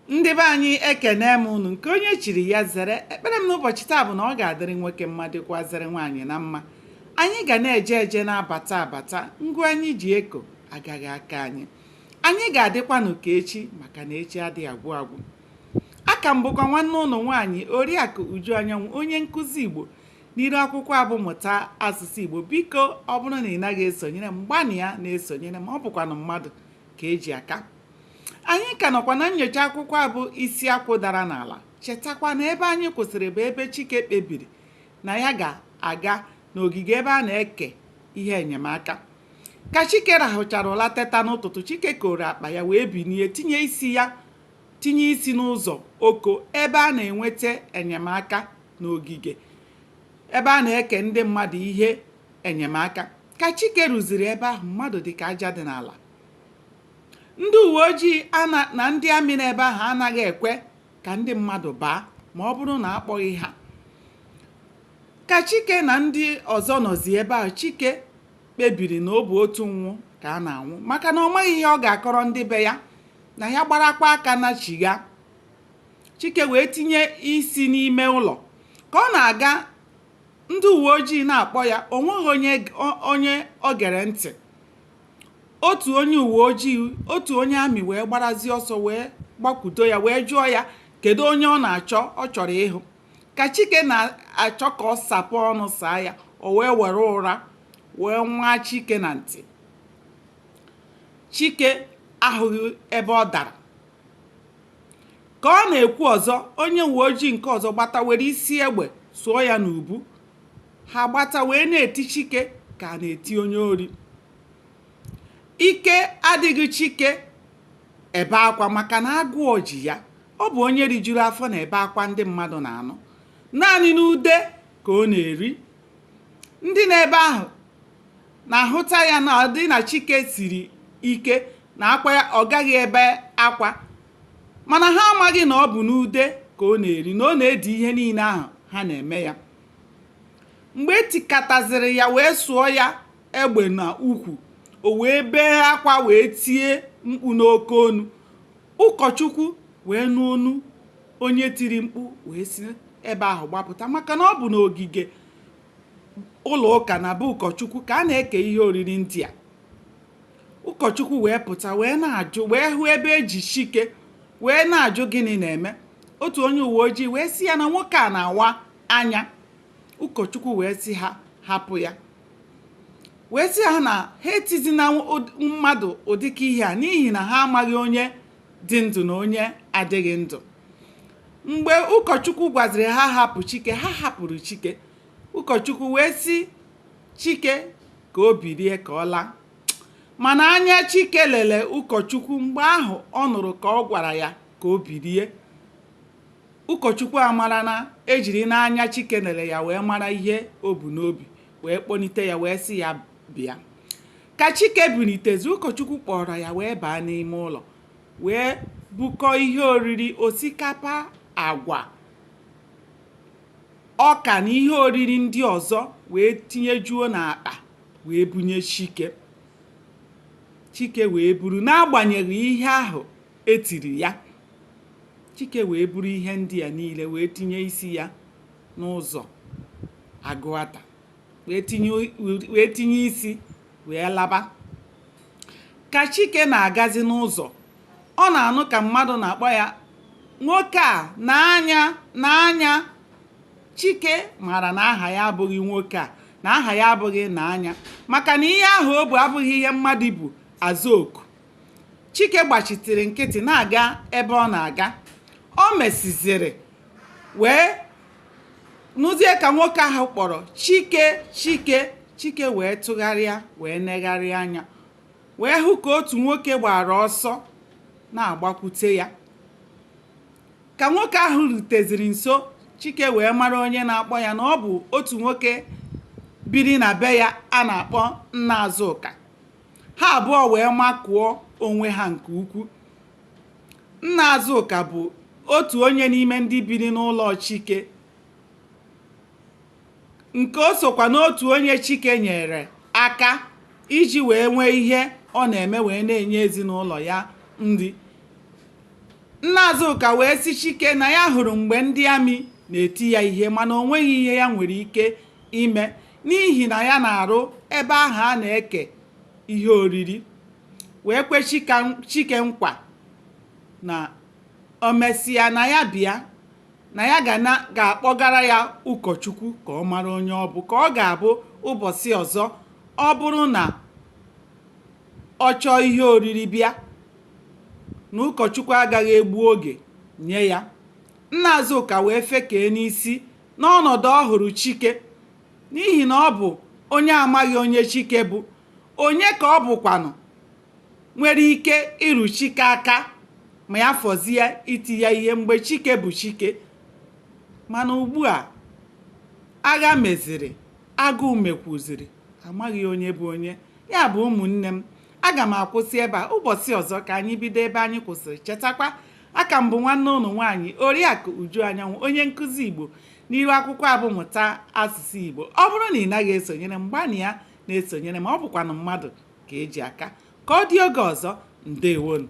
Ndị be anyị, ekene m unu. Nke onye chiri ya zere. Ekpere m n'ụbọchị taa bụ na ọ ga-adịrị nwoke mma, dịkwazịrị nwaanyị na mma. Anyị ga na-eje eje, na-abata abata. Ngụ anyị ji eko agaghị aka anyị. Anyị ga-adịkwanụ ka echi, maka na echi adịghị agwụ agwụ. Aka m bụkwa nwanne ụnụ nwaanyị, Oriakụ Uju Anyanwụ, onye nkụzi Igbo n'iru akwụkwọ abụ Mụta Asụsụ Igbo. Biko, ọ bụrụ na ị naghị esonyere m, gbanịa na-esonyere m. Ọ bụkwanụ mmadụ ka eji aka. Anyị ka nọkwa na nyocha akwụkwọ abụ Isi Akwụ Dara n'Ala. Chetakwa na ebe anyị kwụsịrị bụ ebe Chike kpebiri na ya ga-aga n'ogige ebe a na-eke ihe enyemaka. Ka Chike rahụchara ụla teta n'ụtụtụ, Chike koro akpa ya wee binie tinye isi ya tinye isi n'ụzọ oko ebe a na-enweta enyemaka n'ogige ebe a na-eke ndị mmadụ ihe enyemaka. Ka Chike ruziri ebe ahụ, mmadụ dị ka aja dị n'ala. Ndị uwe ojii na ndị amị n'ebe ahụ anaghị ekwe ka ndị mmadụ baa ma ọ bụrụ na akpọghị ha. Ka Chike na ndị ọzọ nọzi ebe ahụ, Chike kpebiri na ọ bụ otu nwụ ka a na-anwụ, maka na ọ maghị ihe ọ ga-akọrọ ndị be ya na ya gbarakwa aka na chigha. Chike wee tinye isi n'ime ụlọ. Ka ọ na-aga, ndị uwe ojii na-akpọ ya, o nweghị onye o gere ntị. Otu onye uwe ojii, otu onye amị wee gbarazie ọsọ wee gbakwudo ya, wee jụọ ya kedu onye ọ na-achọ, ọ chọrọ ịhụ. Ka Chike na-achọ ka ọ sapụ ọnụ saa ya, o wee were ụra wee nwaa Chike na ntị. Chike ahụghị ebe ọ dara. Ka ọ na-ekwu ọzọ, onye uwe ojii nke ọzọ gbata were isi egbe sụọ ya n'ubu. Ha gbata wee na-eti Chike ka a na-eti onye ori. Ike adịghị Chike ebe akwa, maka na agụụ ji ya. Ọ bụ onye rijuru afọ na ebe akwa ndị mmadụ na-anụ. Naanị n'ude ka ọ na-eri. Ndị n'ebe ahụ na-ahụta ya na ọ dị na Chike siri ike na akwa ya ọ gaghị ebe akwa, mana ha amaghị na ọ bụ n'ude ka ọ na-eri, na ọ na-edi ihe niile ahụ ha na-eme ya. Mgbe etikataziri ya wee sụọ ya egbe na ukwu, o wee bee akwa wee tie mkpu n'oke onu. Ụkọchukwu wee nụ onu onye tiri mkpu wee si ebe ahụ gbapụta, maka na ọ bụ n'ogige ụlọ ụka na be ụkọchukwu ka a na-eke ihe oriri ndị a. Ụkọchukwu wee pụta wee na-ajụ, wee hụ ebe eji Chike, wee na-ajụ gịnị na-eme. Otu onye uwe ojii wee sị ya na nwoke a na-awa anya. Ụkọchukwu wee sị ha hapụ ya, wee sị ha na ha etizina mmadụ ụdịka ihe a, n'ihi na ha amaghị onye dị ndụ na onye adịghị ndụ. Mgbe ụkọchukwu gwaziri ha hapụ Chike, ha hapụrụ Chike. Ụkọchukwu wee sị Chike ka o bilie ka ọ laa, mana anya Chike lele ụkọchukwu mgbe ahụ ọ nụrụ ka ọ gwara ya ka o bilie. Ụkọchukwu amara na ejiri n'anya Chike lere ya wee mara ihe o bu n'obi, wee kpọlite ya wee sị ya bịa. Ka Chike bilitezi, ụkọchukwu kpọrọ ya wee baa n'ime ụlọ, wee bukọọ ihe oriri, osikapa, agwa, ọka na ihe oriri ndị ọzọ, wee tinyejuo n'akpa wee bunye Chike. Chike wee buru, n'agbanyeghị ihe ahụ etiri ya. Chike wee buru ihe ndị a niile wee tinye isi ya n'ụzọ Agụata, wee tinye isi wee laba. Ka Chike na-agazi n'ụzọ, ọ na-anụ ka mmadụ na-akpọ ya, "Nwoke a, n'anya n'anya." Chike maara na aha ya abụghị nwoke a, na aha ya abụghị n'anya, maka na ihe ahụ o bu abụghị ihe mmadụ bu aza oku. Chike gbachitere nkịtị na-aga ebe ọ na-aga. O mesiziri wee nụzie ka nwoke ahụ kpọrọ Chike, Chike. Chike wee tụgharịa wee negharịa anya, wee hụ ka otu nwoke gbara ọsọ na-agbakwute ya. Ka nwoke ahụ ruteziri nso, Chike wee mara onye na-akpọ ya, na ọ bụ otu nwoke biri na be ya a na-akpọ Nna Azụka. Ha abụọ wee makụọ onwe ha nke ukwu. Nna Azụka bụ otu onye n'ime ndị biri n'ụlọ Chike, nke o sokwa n'otu onye Chike nyere aka iji wee nwee ihe ọ na-eme wee na-enye ezinụlọ ya nri. Nna Azụka wee sị Chike na ya hụrụ mgbe ndị amị na-eti ya ihe mana o nweghị ihe ya nwere ike ime n'ihi na ya na-arụ ebe ahụ a na-eke ihe oriri, wee kwe Chike nkwa na o mesịa na ya bịa na ya ga-akpọgara ya ụkọchukwu ka ọ mara onye ọ bụ, ka ọ ga-abụ ụbọchị ọzọ ọ bụrụ na ọ chọọ ihe oriri bịa, na ụkọchukwu agaghị egbu oge nye ya. Nna Azụka wee fekee n'isi n'ọnọdụ ọ hụrụ Chike, n'ihi na ọ bụ onye amaghị onye Chike bụ. Onye ka ọ bụkwanụ nwere ike iru Chike aka ma ya fọzie iti ya ihe mgbe Chike bụ Chike? Mana ugbu a agha meziri, agụụ mekwuziri, amaghị onye bụ onye. Ya bụ, ụmụnne m, aga m akwụsị ebe a. Ụbọchị ọzọ ka anyị bido ebe anyị kwụsịrị. Chetakwa, aka m bụ nwanne ụnụ nwaanyị, Oriakụ Uju Anyanwụ, onye nkụzi Igbo n'iru akwụkwọ abụ Mụta Asụsụ Igbo. Ọ bụrụ na ị naghị esonyere m, gbanịa na-esonyere m. Ọ bụkwanụ mmadụ ka eji aka. Ka ọ dị oge ọzọ, ndewonu.